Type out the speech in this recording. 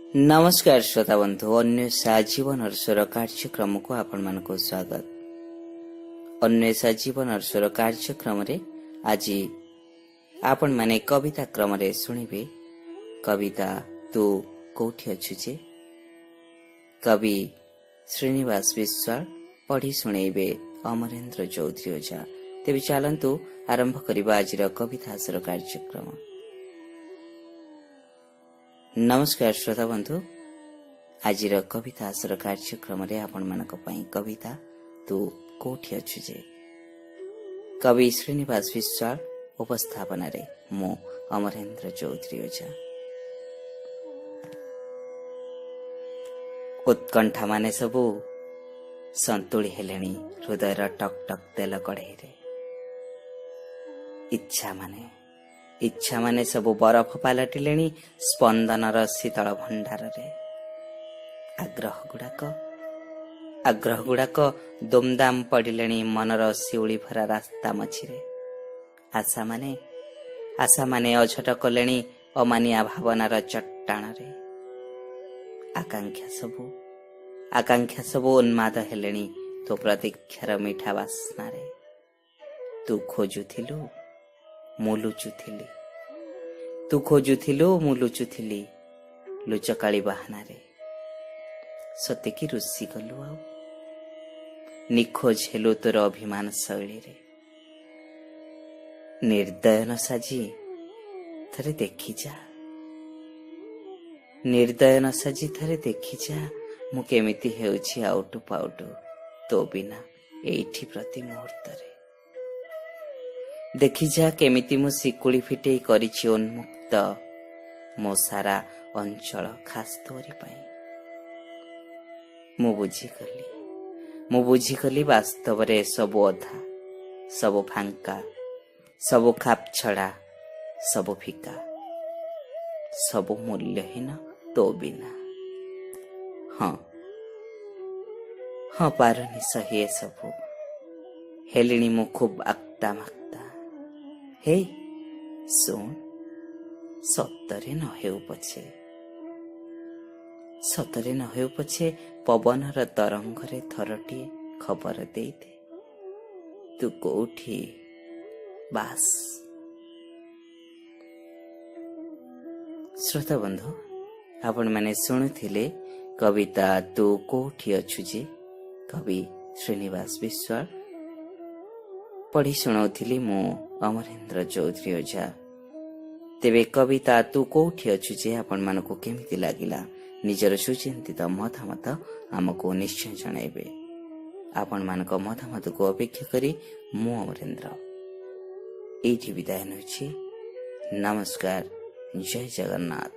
ନମସ୍କାର ଶ୍ରୋତା ବନ୍ଧୁ, ଅନ୍ୱେଷା ଜୀବନର ସ୍ୱର କାର୍ଯ୍ୟକ୍ରମକୁ ଆପଣମାନଙ୍କୁ ସ୍ୱାଗତ। ଅନ୍ୱେଷା ଜୀବନର ସ୍ୱର କାର୍ଯ୍ୟକ୍ରମରେ ଆଜି ଆପଣମାନେ କବିତା କ୍ରମରେ ଶୁଣିବେ କବିତା ତୁ କୋଉଠି ଅଛୁ ଯେ, କବି ଶ୍ରୀନିବାସ ବିଶ୍ୱାଳ। ପଢ଼ି ଶୁଣେଇବେ ଅମରେନ୍ଦ୍ର ଚୌଧୁରୀ ଓଝା। ତେବେ ଚାଲନ୍ତୁ ଆରମ୍ଭ କରିବା ଆଜିର କବିତା ଆସର କାର୍ଯ୍ୟକ୍ରମ। ନମସ୍କାର ଶ୍ରୋତା ବନ୍ଧୁ, ଆଜିର କବିତା ଆସର କାର୍ଯ୍ୟକ୍ରମରେ ଆପଣମାନଙ୍କ ପାଇଁ କବିତା ତୁ କୋଉଠି ଅଛୁ ଯେ, କବି ଶ୍ରୀନିବାସ ବିଶ୍ୱାଳ, ଉପସ୍ଥାପନାରେ ମୁଁ ଅମରେନ୍ଦ୍ର ଚୌଧୁରୀ ଓଝା। ଉତ୍କଣ୍ଠା ମାନେ ସବୁ ସନ୍ତୁଳି ହେଲେଣି ହୃଦୟର ଟକ୍ ଟକ୍ ତେଲ କଢ଼େଇରେ। ଇଚ୍ଛା ମାନେ ସବୁ ବରଫ ପାଲଟିଲେଣି ସ୍ପନ୍ଦନର ଶୀତଳ ଭଣ୍ଡାରରେ। ଆଗ୍ରହ ଗୁଡ଼ାକ ଦୁମଦାମ ପଡ଼ିଲେଣି ମନର ଶିଉଳି ଭରା ରାସ୍ତା ମଝିରେ। ଆଶାମାନେ ଅଝଟ କଲେଣି ଅମାନିଆ ଭାବନାର ଚଟ୍ଟାଣରେ। ଆକାଂକ୍ଷା ସବୁ ଉନ୍ମାଦ ହେଲେଣି ତୋ ପ୍ରତୀକ୍ଷାର ମିଠା ବାସ୍ନାରେ। ତୁ ଖୋଜୁଥିଲୁ, ମୁଁ ଲୁଚୁଥିଲି। ତୁ ଖୋଜୁଥିଲୁ, ମୁଁ ଲୁଚୁଥିଲି ଲୁଚକାଳି ବାହାନାରେ। ସତେ କି ରୁଷି ଗଲୁ ଆଉ ନିଖୋଜ ହେଲୁ ତୋର ଅଭିମାନ ଶୈଳୀରେ। ନିର୍ଦ୍ଦୟ ନ ସାଜି ଥରେ ଦେଖିଯା, ନିର୍ଦ୍ଦୟ ନ ସାଜି ଥରେ ଦେଖିଯା, ମୁଁ କେମିତି ହେଉଛି ଆଉଟୁ ପାଉଟୁ ତୋ ବିନା ଏଇଠି ପ୍ରତି ମୁହୂର୍ତ୍ତରେ। ଦେଖିଯା କେମିତି ମୁଁ ଶିକୁଳି ଫିଟେଇ କରିଛି ଉନ୍ମୁକ୍ତ ମୋ ସାରା ଅଞ୍ଚଳ ଖାସ୍ ତୋରି ପାଇଁ। ମୁଁ ବୁଝିଗଲି, ବାସ୍ତବରେ ସବୁ ଅଧା, ସବୁ ଫାଙ୍କା, ସବୁ ଖାପ ଛଡ଼ା, ସବୁ ଫିକା, ସବୁ ମୂଲ୍ୟହୀନ ତୋ ବିନା। ହଁ, ପାରୁନି ସହି ଏସବୁ, ହେଲିଣି ମୁଁ ଖୁବ୍ ଆକ୍ତା ମାକ୍ତା। ହେ ଶୁଣ, ସତରେ ନ ହେଉ ପଛେ, ସତରେ ନ ହେଉ ପଛେ, ପବନର ତରଙ୍ଗରେ ଥରଟିଏ ଖବର ଦେଇଦେ ତୁ କୋଉଠି, ବାସ୍। ଶ୍ରୋତା ବନ୍ଧୁ, ଆପଣମାନେ ଶୁଣୁଥିଲେ କବିତା ତୁ କୋଉଠି ଅଛୁ ଯେ, କବି ଶ୍ରୀନିବାସ ବିଶ୍ୱାଳ। ପଢ଼ି ଶୁଣାଉଥିଲି ମୁଁ ଅମରେନ୍ଦ୍ର ଚୌଧୁରୀ ଓଝା। ତେବେ କବିତା ତୁ କୋଉଠି ଅଛୁ ଯେ ଆପଣମାନଙ୍କୁ କେମିତି ଲାଗିଲା, ନିଜର ସୁଚିନ୍ତିତ ମତାମତ ଆମକୁ ନିଶ୍ଚୟ ଜଣାଇବେ। ଆପଣମାନଙ୍କ ମତାମତକୁ ଅପେକ୍ଷା କରି ମୁଁ ଅମରେନ୍ଦ୍ର ଏଇଠି ବିଦାୟ ନେଉଛି। ନମସ୍କାର, ଜୟ ଜଗନ୍ନାଥ।